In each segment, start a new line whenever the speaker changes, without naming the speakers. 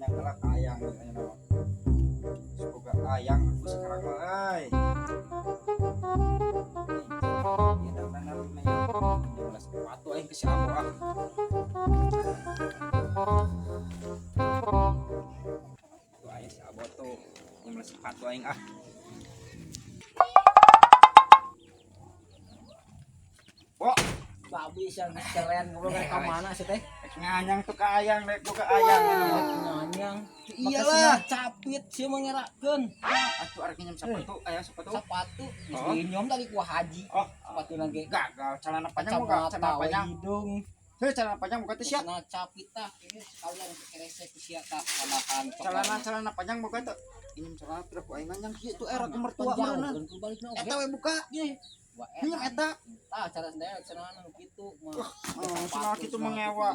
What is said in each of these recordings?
Nganyang lah ka ayang aya nama. Semoga ayang aku sekarang mah euy. Iya, datang nanti ya. Belas sepatu aing ke si Abo ah. Tuh aing si Abo tuh. Yang belas sepatu aing ah. Bo,
Babi siang keren ngobrol ka mana sih teh?
Nganyang tuh ka ayang rek buka ayang.
Nganyang.
Iyalah.
Capit sih mengerakeun.
Atuh arek nginjem sepatu, aya sepatu.
Sepatu geus
Oh.
diinyom tadi ku haji.
Oh,
Sepatu lagi
gagal celana panjang buka, celana
kacamata we
panjang.
hidung.
Heuh, celana panjang buka teh sia.
Nah, capit tah ini sekalian keresek ku sia tah padahan.
Celana celana panjang buka teh. Injem celana terus ku aing nganyang kieu tuh era ku mertua meureunna.
Balikna oge.
Eta we buka.
Ye. Wah,
Minjem eta.
Tah cara sendiri cenah nu kitu mah.
Oh, cenah kitu mengewa.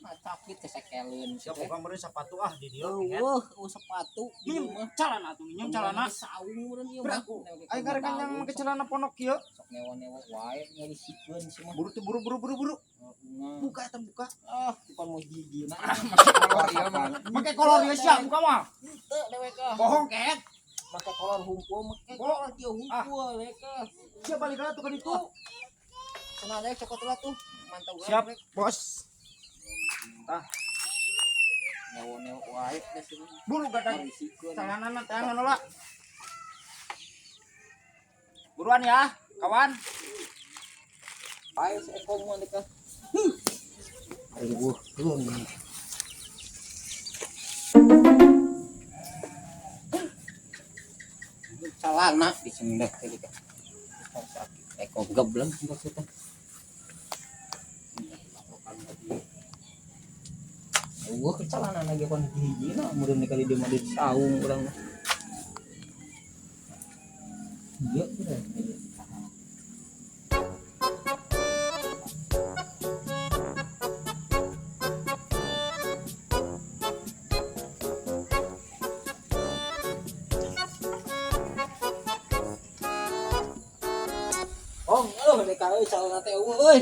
Nah, capit kesekeleun
Siap buka meureun sepatu ah di dieu.
Eueuh, eueuh sepatu di
Minjem
mah.
celana atuh, minjem celana.
Saung meureun ieu mah.
Beraku. Aing karek nganyang make celana ponok kieu.
Sok newa-newa wae ngarisikeun sih mah.
Buru tuh buru buru buru buru. Buka eta buka.
Ah, bukan mau gigi nah.
Make kolor ieu mah. Make kolor ieu sia buka mah.
Teu dewek ah.
Bohong ket.
Make kolor hungkul, make kolor kieu hungkul dewek ah.
Sia balik lah tuh ka ditu.
Cenah dewek cokot lah tuh. Mantau urang
Siap,
dewek.
bos. Tah,
Newa-newa wae da sih.
buru gadag
Ngarisikeun.
celana tangan lah. Buruan ya, kawan.
Wae si Eko mah dek ah. Aduh, belum. Celana disendek teh gitu. Eko gebleng maksudnya. Gua ke celana lagi kon hiji na meureun kali dia mah di saung urang mah. Iya, udah. Oh, aduh, mereka euy celana teh eueuh euy.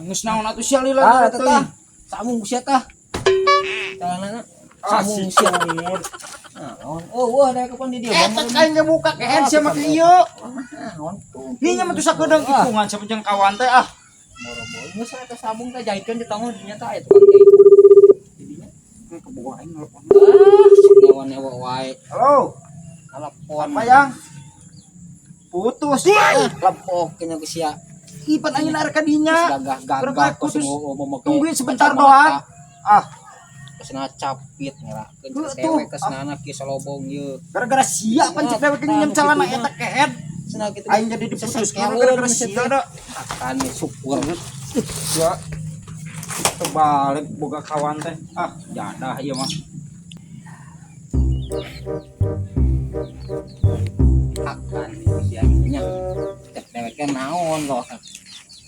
Geus naon atuh sia lila
Ah, eta tah. Samung sia tah. Celanana.
Ah,
Samung
si
sia.
cungur.
Nah, naon? Oh, wah, da kapan di dieu?
Eta kain ge buka kehen sia make ieu.
Naon tuh?
Nih nya mah tuh sakedeung hitungan sia jeung kawan teh ah.
Boro-boro geus eta sambung teh jahitkeun di tonggoh dinya tah aya tukang jahit. Jadinya
Keboga aing nelpon.
ah, sok nyewa-nyewa wae.
Halo,
Telepon.
apa yang? Putus.
Ah, lempok kena ke sia.
Ipan aing arek ka dinya.
Gagah-gagah
Berapa
kos
putus?
ngomong make
Tungguin sebentar
kacamata.
doang. Ah,
Kesena capit ngerakeun
Heuh,
cewek
tuh.
kesenana kieu salobong ieu.
Gara-gara sia pan cek dewek nginjem celana eta kehed.
Cenah kitu.
Aing jadi diputuskeun gara-gara sia da.
Akan syukur.
Ya. Terbalik boga kawan teh. Ah, jadah ieu mah.
Akan sia nya. Cek deweknya naon loh.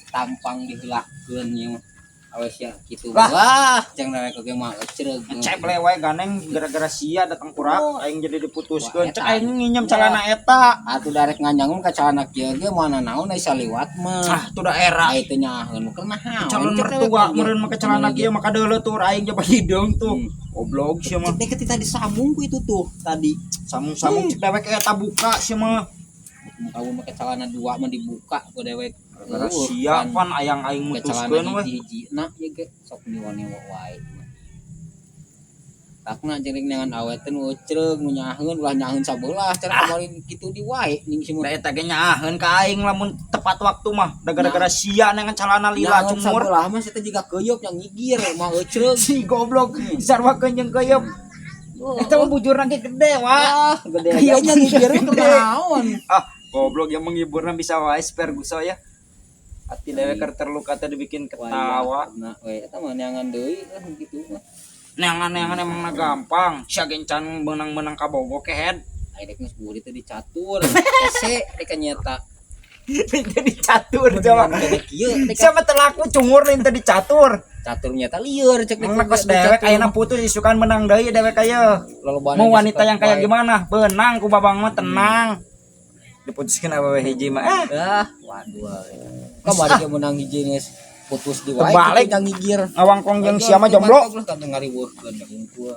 Tampang diheulakeun ieu mah. Awe sia kitu.
Lah.
Wah, jeung dewek oge mah ecreug.
Ceble wae ganeng gara-gara sia datang kurak aing jadi diputuskeun.
Wah,
Cek
eta.
aing nginjem celana eta.
Atuh darek nganyang ka celana kieu ge mana naon ai saliwat mah.
Ah, tuh daerah.
Ai teu nyaaheun mah naon.
Calon mertua meureun make celana kieu maka deuleu tuh aing jaba hideung tuh. Goblok sia mah.
Cek deket tadi sambung ku itu tuh tadi.
Samung-samung cek dewek eta buka sia mah.
Kamu make celana dua mah dibuka ku dewek.
Gara-gara sia pan ayang aing
Make celana
mutuskeun we.
hiji-hiji na ieu ge sok niwa-niwa wae. Takna jering dengan awe teh nu ecreug nu nyaaheun ulah nyaaheun sabelah cara kemarin kitu di wae ning si
Da eta ge nyaaheun ka aing lamun tepat waktu mah. Da gara-gara sia dengan celana lila
Nyaaheun
cumur.
sabelah mah teh jiga keuyeup yang ngigir mah ecreug.
Si goblok sarwakeun jeung keuyeup. Eta mah bujurna ge gede wah.
Ah, gede
Keuyeup
nya ngigir
gede.
kunaon.
Ah, goblok yang menghiburna bisa wae Ferguson ya. Hati dewek keur terluka teh dibikin ketawa.
Nah, we eta mah neangan deui lah gitu mah.
Neangan-neangan emang na gampang. Sia gencan menang-menang kabogo kehed.
Ai dek geus buri teh dicatur. Hese dek nyeta.
Teu dicatur coba.
Dek kieu dek
Siapa telaku cungur lain teu dicatur.
catur nyata lieur cek dek.
Menang kos dewek ayeuna putus isukan menang deui dewek aya. Mau wanita yang kayak gimana? Benang ku babang mah tenang. Diputuskeun awewe hiji mah.
Ah, waduh. Kamari ge menang hiji geus. Putus di wae
Terbalik.
kitu ngigir.
Ngawangkong jeung sia mah jomblo.
Lah kan ngariweuhkeun hungkul.